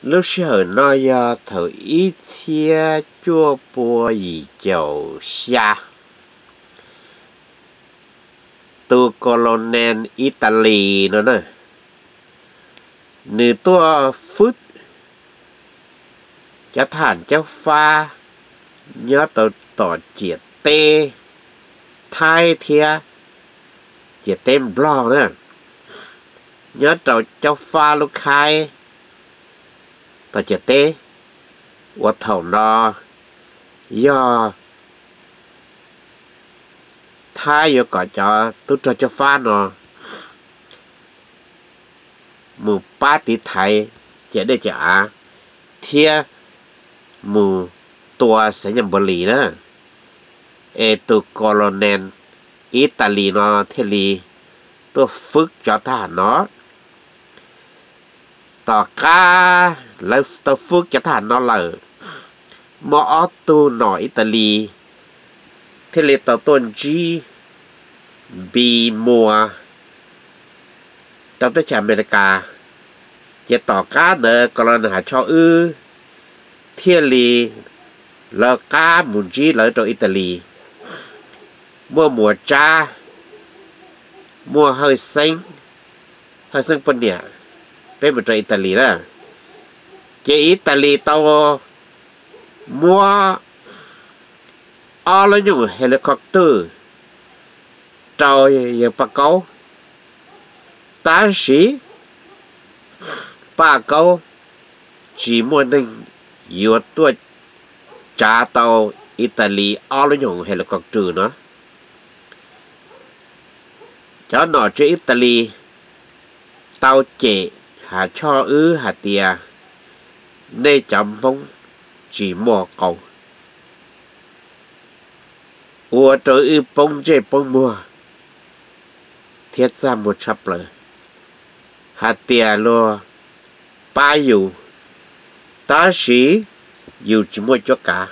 Lub sij hawm no yog thaum ib txhiab cuaj pua yim caum xya, tus colonel Italis no na, nws tuaj fwb cov thab ham caub fab nyob rau tom ciam teb Thaib thiab ciam teb Nplog na, nyob rau caub fab lub khaib tom ciam teb, uas thaum no yog Thaib yuav kom cov tub rog caub fab no mus pab tiv thaiv ciam dej ciam av thiab mus tua xeev Nyaj Npuav Lis na, es tus colonel Italis no thiaj li tuaj fwb cov thab ham no. Tom qab lawv tau fwb cov thab ham no lawm, muaj ob tug nom Italis thiaj li tau tuaj ntsib Npis Muas rau teb chaws Amelikas. Ces tom qab ntawd colonel Ham Choj Wb thiaj li lawv qab mus ntsib lawv rau Italis. Muaj Muas Tsab, muaj Hawj Xeeb, Hawj Xeeb poj niam, peb mus rau Italis na. Ces Italis tau muab ob lub nyuj helicopter rau yawg Paj Kaub, tab sis Paj Kaub tsis muaj neeg yuav tuaj tsav tau Italis ob lub nyuj helicopter no. Cov nom tswv Italis tau cem Ham Choj Wb hais tias, nej cov Hmoob tsis muaj qau, ua rau wb poob ntsej poob muag thiab txaj muag tshaj plaws, hais tias luag pab yus, tab sis yus tsis muaj cuab kav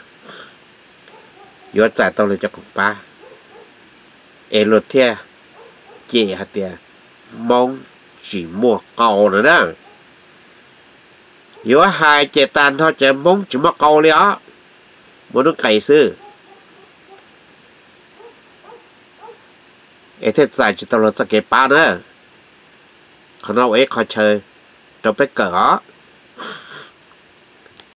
yuav txais tau luag cov khoom pab, es luag thiaj cem hais tias Hmoob tsis muaj qau no na. Yuav hais ces tag nrho ces Hmoob tsis muaj qau li os, muaj hnub qes xwb, es thiaj txais tsis tau luag txoj kev pab na. Qhov no ua ib qho chaw rau peb kawm os.